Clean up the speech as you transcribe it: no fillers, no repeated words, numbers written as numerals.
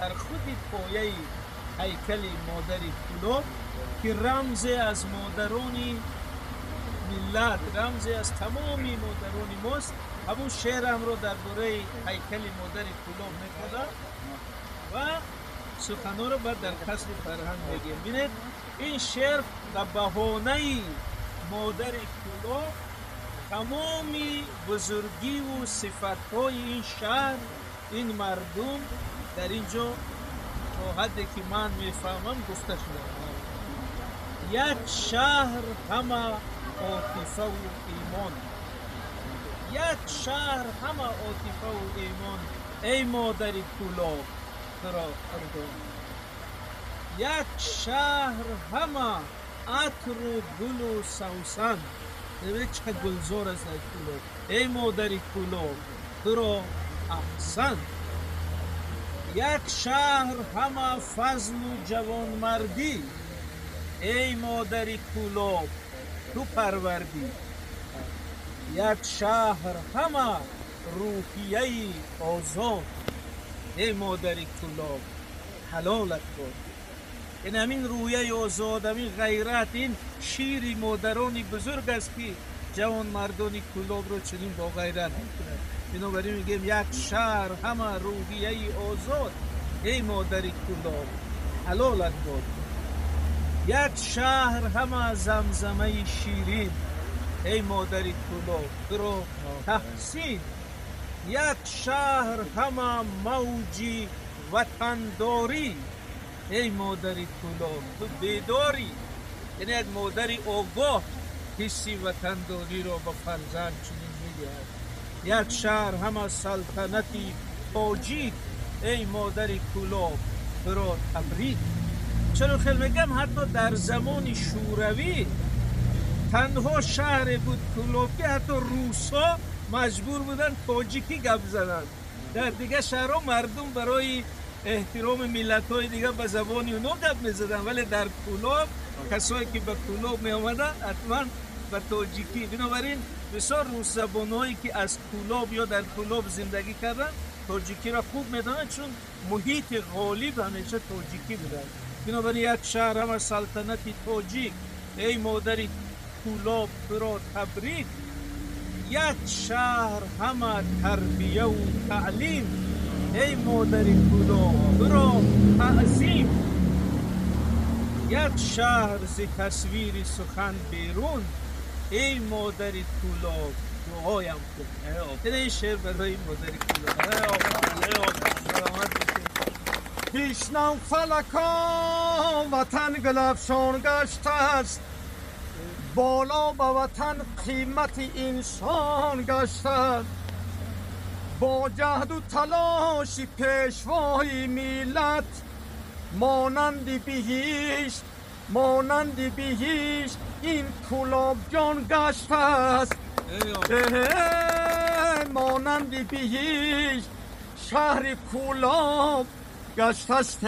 Дар худи пояи ҳайкали модари Кӯлоб, ки рамзе аз модарони миллат, рамзе аз тамоми модарони мост, ҳамун шеърамро дар бораи ҳайкали модари Кӯлоб мехонам ва суханҳоро баъд дар қасри фарҳанг мегӯем. Бинед, ин шеър ба баҳонаи модари Кӯлоб тамоми бузургиву сифатҳои ин шаҳр, ин мардум дар ин ҷо то ҳадде ки ман мефаҳмам гуфта шуда. Як шаҳр ҳама отифаву имон, як шаҳр ҳама отифаву имон, эй модари Кӯлоб туро қурбон. Як шаҳр ҳама атру гулу савсан, бибинед чӣ қадр гулзор аст дар Кӯлоб, эй модари Кӯлоб туро аҳсан. Як шаҳр ҳама фазлу ҷавонмардӣ, эй модари Кӯлоб ту парвардӣ. Як шаҳр ҳама рӯҳияи озод, эй модари Кӯлоб ҳалолат бод. Ин ҳамин рӯҳияи озод, ҳамин ғайрат, ин шири модарони бузург аст, ки ҷавонмардони Кӯлобро чунин боғайрат мекунад. Бинобар ин мегӯем: як шаҳр ҳама рӯҳияи озод, эй модари Кӯлоб ҳалолат бод. Як шаҳр ҳама замзамаи ширин, эй модари Кӯлоб туро таҳсин. Як шаҳр ҳама мавҷи ватандорӣ, эй модари Кӯлоб ту бедорӣ. Яъне як модари огоҳ ҳисси ватандориро ба фарзанд чунин медиҳад. Як шаҳр ҳама салтанати тоҷик, эй модари Кӯлоб туро табрик. Чаро хел мегӯям? Ҳатто дар замони Шӯравӣ танҳо шаҳре буд Кӯлоб, ки ҳатто русҳо маҷбур буданд тоҷикӣ гап зананд. Дар дигар шаҳрҳо мардум барои эҳтироми миллатҳои дигар ба забони онҳо гап мезаданд, вале дар Кӯлоб касое ки ба Кӯлоб меомаданд, ҳатман ба тоҷикӣ. Бинобар ин бисёр русзабонҳое ки аз Кӯлоб ё дар Кӯлоб зиндагӣ карданд, тоҷикиро хуб медонанд, чун муҳити ғолиб ҳамеша тоҷикӣ буданд. Бинобар ин: як шаҳр ҳама салтанати тоҷик, эй модари Кӯлоб туро табрик. Як шаҳр ҳама тарбияву таълим, эй модари Кӯлоб туро таъзим. Як шаҳр зи тасвири сухан берун, эй модари Кӯлоб дуоям кун. Ин шеър барои модари Кӯлоб. Саломат бошед. Пешнам фалакон ватан гулафшон гаштааст, боло ба ватан қимати инсон гаштааст. Бо ҷаҳду талоши пешвои миллат, монанди биҳишт, монанди биҳишт ин Кӯлобҷон гаштааст, монанди биҳишт шаҳри Кӯлоб гаштааст.